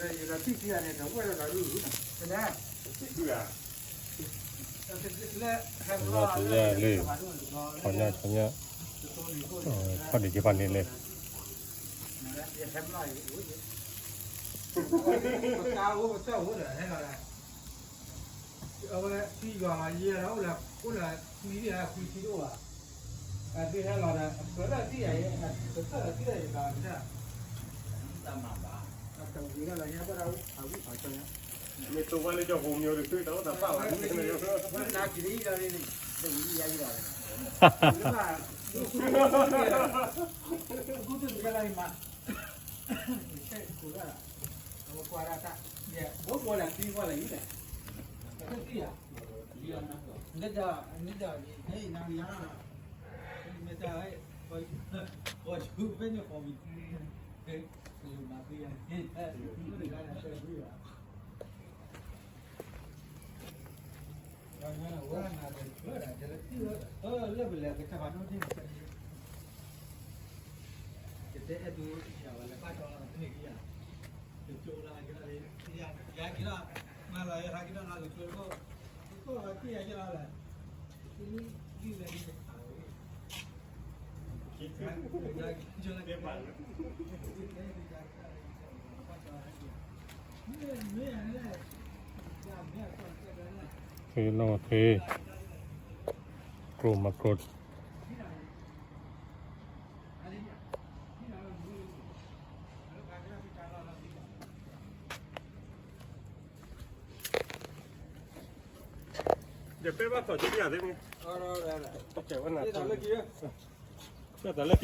ယလီၤထံၣ်ခံဂၤန့ၣ် တဝဲၢ်လၢလီၤဒုး, တနၤ, လၢ လၢ လၢ ထီညါ ထီညါ, ထီၣ်ဒံးက့ၤဖးန့ၣ်လဲၣ်, ပကါအိၣ်ပသၢၣ်အိၣ်ဒီးဟဲလီၤဒီး အဝဲသံယွၤလီၤယဲလီၤ အိၣ်လၢ အိၣ်လၢခွံဆံခွံဆံတအိၣ်ဘၣ်, အသ့ဟဲလီၤဒီး အကြၢးလၢသံယၤ အကြၢးလၢသံယၤယတၢ်မၤတၢ်, အတဝံၤလၢလီၤညါဘၣ်ဒီး အဝံၣ်ဖးကၢညါ, မ့ၢ်တိၢ်ဝဲလၢကၠီၤဟိးမၠိဒီး သုတၢ်အိၣ်တၢ်ပာ်ဝဲန့ၣ်, ဝဲနာ်က့ၤလံဒီး တဝံၤယၤယၤဒီး လၢဘၣ် အကူတကလီၤအံၤမး ယဆဲးကိးဒၣ်, အဝဲကွၢ်ဒၣ်တၢ်, ယဘိးဘိးလၢသံကွၢ်လၢအံၤလဲၣ်, အသ့ၣ်ယၤ, နဒၣ်, နဒၣ်, ဟဲအံၤနၤယၤ, မ့ၢ်တၢ်, ပှၤဆူဖဲန့ၣ်ဃီမံၤ, မၤသံယၤ, မ့ၢ်တဂၤန့ၣ်ဆဲးကွၢ်ယၤ လၢပလဲၤကစၢ်ဖးဒိၣ်န့ၣ် ကတဲအဲၣ်ဒိးယၤဝဲလဲၤဘၣ်ကၠီလီၤန့ၣ်ကယၤ, ကကၠိလီၤကလီၤ, ယၤက့ၤလီၤ, မၤလီၤယဟးက့ၤလီၤလီၤကကၠိတဘိ, ကကၠိလီၤက့ၤယၤက့ၤလီၤလဲၣ်, ဒ်လဲၣ်ဒ်လဲၣ်, သ့နီၣ်သ့, ကျိမကျိ, ယပဲဘၣ်ထီၣ်က့ၤယၤသ့ၣ်မ့ၢ်, တကဲဝဲနၤ, တၢ်လၢ